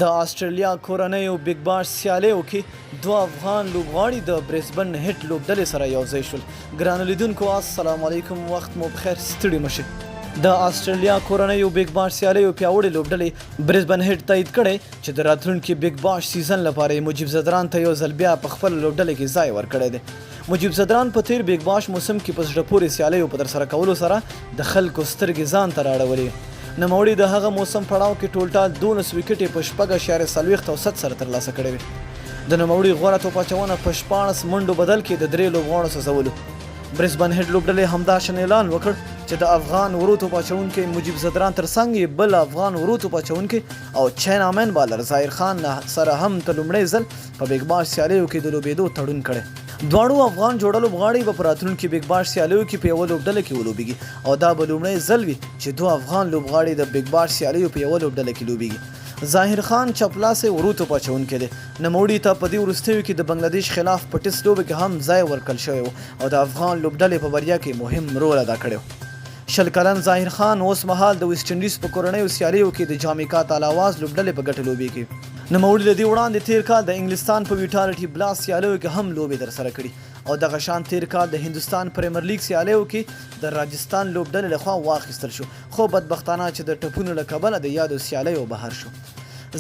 د اسټرالیا کورنیو بیګ باش سیالیو کې دوه افغان لوبغاړي د برېسبن هیټ لوبډلې سره یو ځای شول. ګرانو لیدونکو السلام علیکم، وخت مو پخیر، ستړي مه شئ. د اسټرالیا کورنیو بیګ باش سیالیو پیاوړې لوبډلې برېسبن هیټ تایید کړی چې د راتلونکي بیګ باش سیزن لپاره یې مجیب ځدران ته یو ځل بیا په خپله لوبډله کې ځای ورکړی دی. مجیب ځدران په تېر بیګ باش موسم کې په زړه پورې سیالیو په ترسره کولو سره د خلکو سترګې ځان ته رااړولې. نوموړي د هغه موسم پړاو کې ټولټال 12 ویکټې په 6.40 اوسط سره ترلاسه کړې وې. د نوموړي غوره توپ اچونه په 16 منډو بدل کې د درې لوبغاړو سوځولو. برسبن هیډ لوبډلې همداشان اعلان وکړ چې د افغان ورو توپ اچونکي مجیب ځدران ترڅنګ یې بل افغان ورو توپ اچونکي او چینا مین بالر ظاهر خان سره هم ته لومړی ځل په بیګ باش سیالیو کې د لوبېدو تړون کړی. دواړو افغان جوړه لوبغاړي به په راتلونکي بیګ باش سیالیو کې په یوه لوبډله کې ولوبیږي او دا به لومړی ځل وي چې دوه افغان لوبغاړي د بیګ باش سیالیو په یوه لوبډله کې لوبیږي. ظاهر خان چپ لاسی ورو توپ اچونکی دی. نوموړي ته په دې وروستیو کې د بنګلادیش خلاف په ټیسټ لوبه کې هم ځای ورکړل شوی و او د افغان لوبډلې په بریا کې مهم رول ادا کړی و. 20 کلن ظاهر خان اوس مهال د ویسټ انډیز په کورنیو سیالیو کې د جامیکا تالاواز لوبډلې په ګټه لوبیږي. نوموړي له دې وړاندې تېر کال د انګلستان په ویټالټي بلاس سیالیو کې هم لوبې ترسره کړي او دغه شان تېر کال د هندوستان پریمر لیګ سیالیو کې د راجستان لوبډلې لخوا واخیستل شو، خو بدبختانه چې د ټپونو له کبله د یادو سیالیو بهر شو.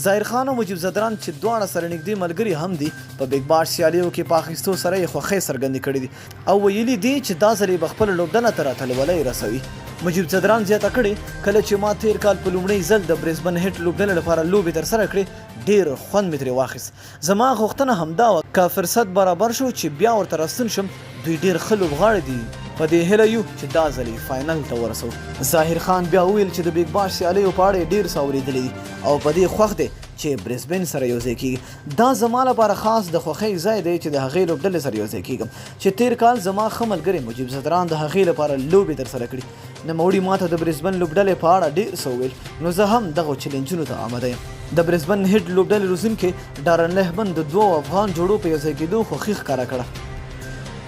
ظاهر خان او مجیب ځدران چې دواړه سره نږدې ملګري هم دي، په بیګ باش سیالیو کې په اخیستو سره یې خوښۍ څرګندې کړې دي او ویلي دي چې دا ځل یې به خپله لوبډله تر اتلولۍ رسوي. مجیب ځدران زیاته کړې، کله چې ما تېر کال په لومړۍ ځل د برېسبن هیټ لوبډلې لپاره لوبې ترسره کړې، ډېر خوند مې ترې واخیست. زما غوښتنه همدا وه، که فرصت برابر شو چې بیا ورته راستون شم، دوی ډېر ښه لوبغاړي دي، په دې هیله یو چې دا ځل یې فاینل ته ورسوو. ظاهر خان بیا وویل چې د بیګ باش سیالیو په اړه یې ډېر څه اورېدلي دي او په دې خوښ دی چې برېسبن سره یوځای کېږي. دا زما لپاره خاص د خوښۍ ځای دی چې د هغې لوبډلې سره یوځای کېږم چې تېر کال زما ښه ملګری مجیب ځدران د هغې لپاره لوبې ترسره کړي. نوموړي ماته د برېسبن لوبډلې په اړه ډېر څه وویل، نو زه هم دغو چلنجونو ته آماده یم. د برېسبن هیټ لوبډلې روزونکي ډارن لهمن د دوو افغان جوړو په یوځای کېدو خوښي ښکاره کړه.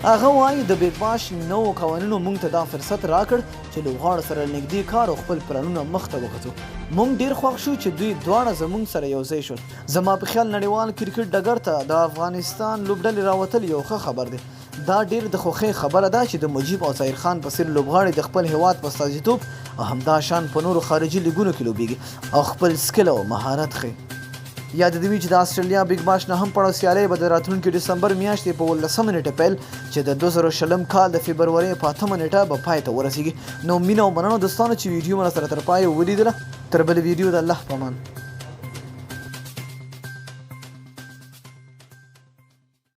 هغه وايي، د بیګ باش نوو قوانینو موږ ته دا فرصت راکړ چې لوبغاړو سره له نږدې کار او خپل پلانونه مخته وغځوو. موږ ډېر خوښ شو چې دوی دواړه زموږ سره یوځای شول. زما په خیال نړیوال کرکټ ډګر ته د افغانستان لوبډلې راوتل یو ښه خبر دی. دا ډېر د خوښۍ خبره ده چې د مجیب او ظاهر خان په څېر لوبغاړي د خپل هېواد په استازیتوب او همدا شان په نورو خارجي لیګونو کې لوبېږي او خپل سکل او مهارت ښيي. یاده دې وي چې د اسټرالیا بیګ باش نهم پړاو سیالۍ به د راتلونکې ډسمبر میاشتې په 17 نېټه پیل چې د 2020 کال د فبرورۍ په 8 نېټه به پای ته ورسېږي. نو مینه او مننه دوستانو چې ویډیو مو راسره تر پایه ولیدله. تر بلې ویډیو د الله په امان.